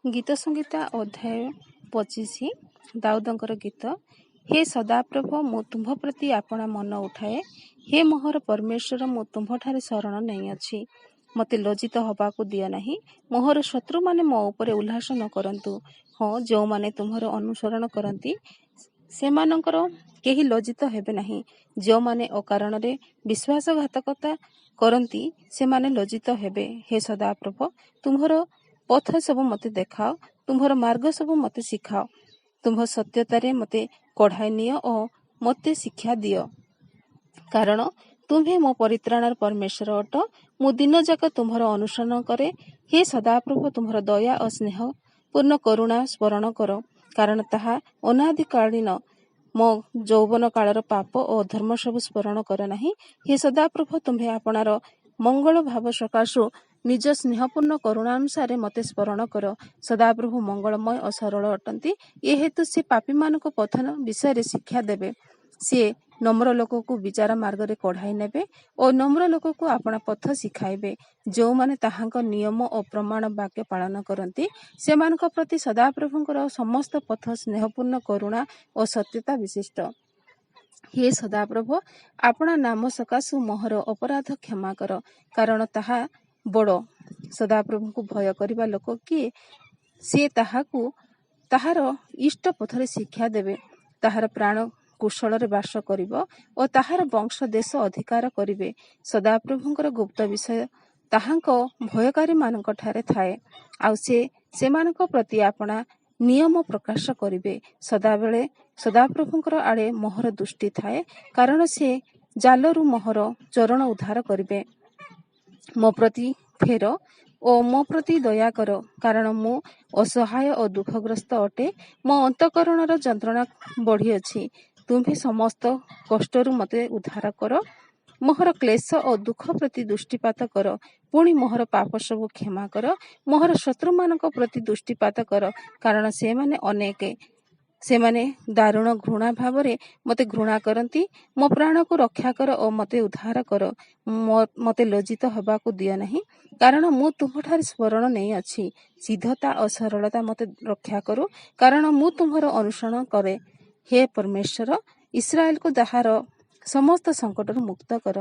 ଗୀତସଂହିତା ଅଧ୍ୟାୟ 25, ଦାଉଦଙ୍କର ଗୀତ। ହେ ସଦାପ୍ରଭୋ, ମୁଁ ତୁମ୍ଭ ପ୍ରତି ଆପଣା ମନ ଉଠାଏ। ହେ ମୋହର ପରମେଶ୍ୱର, ମୁଁ ତୁମ୍ଭଠାରେ ଶରଣ ନେଇଅଛି। ମୋତେ ଲଜ୍ଜିତ ହେବାକୁ ଦିଅ ନାହିଁ। ମୋହର ଶତ୍ରୁମାନେ ମୋ ଉପରେ ଉଲ୍ଲାସ ନ କରନ୍ତୁ। ହଁ, ଯେଉଁମାନେ ତୁମ୍ଭର ଅନୁସରଣ କରନ୍ତି, ସେମାନଙ୍କର କେହି ଲଜ୍ଜିତ ହେବେ ନାହିଁ। ଯେଉଁମାନେ ଅକାରଣରେ ବିଶ୍ୱାସଘାତକତା କରନ୍ତି, ସେମାନେ ଲଜ୍ଜିତ ହେବେ। ହେ ସଦାପ୍ରଭୋ, ତୁମ୍ଭର ପଥ ସବୁ ମୋତେ ଦେଖାଅ, ତୁମ୍ଭର ମାର୍ଗ ସବୁ ମୋତେ ଶିଖାଅ। ତୁମ୍ଭ ସତ୍ୟତାରେ ମୋତେ କଢ଼ାଇ ନିଅ ଓ ମୋତେ ଶିକ୍ଷା ଦିଅ, କାରଣ ତୁମ୍ଭେ ମୋ ପରିତ୍ରାଣର ପରମେଶ୍ୱର ଅଟ। ମୁଁ ଦିନଯାକ ତୁମ୍ଭର ଅନୁସରଣ କରେ। ହେ ସଦାପ୍ରଭୋ, ତୁମ୍ଭର ଦୟା ଓ ସ୍ନେହ ପୂର୍ଣ୍ଣ କରୁଣା ସ୍ମରଣ କର, କାରଣ ତାହା ଅନାଦିକାଳୀନ। ମୋ ଯୌବନ କାଳର ପାପ ଓ ଅଧର୍ମ ସବୁ ସ୍ମରଣ କର ନାହିଁ। ହେ ସଦାପ୍ରଭୋ, ତୁମ୍ଭେ ଆପଣାର ମଙ୍ଗଳ ଭାବ ସକାଶୁ ନିଜ ସ୍ନେହପୂର୍ଣ୍ଣ କରୁଣା ଅନୁସାରେ ମୋତେ ସ୍ମରଣ କର। ସଦାପ୍ରଭୁ ମଙ୍ଗଳମୟ ଓ ସରଳ ଅଟନ୍ତି, ଏ ହେତୁ ସେ ପାପୀମାନଙ୍କୁ ପଥ ବିଷୟରେ ଶିକ୍ଷା ଦେବେ। ସିଏ ନମ୍ର ଲୋକକୁ ବିଚାର ମାର୍ଗରେ କଢ଼ାଇ ନେବେ ଓ ନମ୍ର ଲୋକକୁ ଆପଣା ପଥ ଶିଖାଇବେ। ଯେଉଁମାନେ ତାହାଙ୍କ ନିୟମ ଓ ପ୍ରମାଣ ବାକ୍ୟ ପାଳନ କରନ୍ତି, ସେମାନଙ୍କ ପ୍ରତି ସଦାପ୍ରଭୁଙ୍କର ସମସ୍ତ ପଥ ସ୍ନେହପୂର୍ଣ୍ଣ କରୁଣା ଓ ସତ୍ୟତା ବିଶିଷ୍ଟ। ହେ ସଦାପ୍ରଭୋ, ଆପଣା ନାମ ସକାଶୁ ମୋହର ଅପରାଧ କ୍ଷମା କର, କାରଣ ତାହା ବଡ଼। ସଦାପ୍ରଭୁଙ୍କୁ ଭୟ କରିବା ଲୋକ କିଏ? ସିଏ ତାହାକୁ ତାହାର ଇଷ୍ଟ ପଥରେ ଶିକ୍ଷା ଦେବେ। ତାହାର ପ୍ରାଣ କୁଶଳରେ ବାସ କରିବ ଓ ତାହାର ବଂଶ ଦେଶ ଅଧିକାର କରିବେ। ସଦାପ୍ରଭୁଙ୍କର ଗୁପ୍ତ ବିଷୟ ତାହାଙ୍କ ଭୟକାରୀମାନଙ୍କ ଠାରେ ଥାଏ, ଆଉ ସେ ସେମାନଙ୍କ ପ୍ରତି ଆପଣା ନିୟମ ପ୍ରକାଶ କରିବେ। ସଦାବେଳେ ସଦାପ୍ରଭୁଙ୍କର ଆଡ଼େ ମୋହର ଦୃଷ୍ଟି ଥାଏ, କାରଣ ସେ ଜାଲରୁ ମୋହର ଚରଣ ଉଦ୍ଧାର କରିବେ। ମୋ ପ୍ରତି ଫେର ଓ ମୋ ପ୍ରତି ଦୟା କର, କାରଣ ମୁଁ ଅସହାୟ ଓ ଦୁଃଖଗ୍ରସ୍ତ ଅଟେ। ମୋ ଅନ୍ତଃକରଣର ଯନ୍ତ୍ରଣା ବଢ଼ିଅଛି। ତୁମ୍ଭେ ସମସ୍ତ କଷ୍ଟରୁ ମୋତେ ଉଦ୍ଧାର କର। ମୋହର କ୍ଲେଶ ଓ ଦୁଃଖ ପ୍ରତି ଦୃଷ୍ଟିପାତ କର, ପୁଣି ମୋହର ପାପ ସବୁ କ୍ଷମା କର। ମୋହର ଶତ୍ରୁମାନଙ୍କ ପ୍ରତି ଦୃଷ୍ଟିପାତ କର, କାରଣ ସେମାନେ ଅନେକ। ସେମାନେ ଦାରୁଣ ଘୃଣା ଭାବରେ ମୋତେ ଘୃଣା କରନ୍ତି। ମୋ ପ୍ରାଣକୁ ରକ୍ଷା କର ଓ ମୋତେ ଉଦ୍ଧାର କର। ମୋତେ ଲଜ୍ଜିତ ହେବାକୁ ଦିଅ ନାହିଁ, କାରଣ ମୁଁ ତୁମ୍ଭଠାରେ ସ୍ମରଣ ନେଇଅଛି। ସିଦ୍ଧତା ଓ ସରଳତା ମୋତେ ରକ୍ଷା କରୁ, କାରଣ ମୁଁ ତୁମ୍ଭର ଅନୁସରଣ କରେ। ହେ ପରମେଶ୍ୱର, ଇସ୍ରାଏଲକୁ ତାହାର ସମସ୍ତ ସଙ୍କଟରୁ ମୁକ୍ତ କର।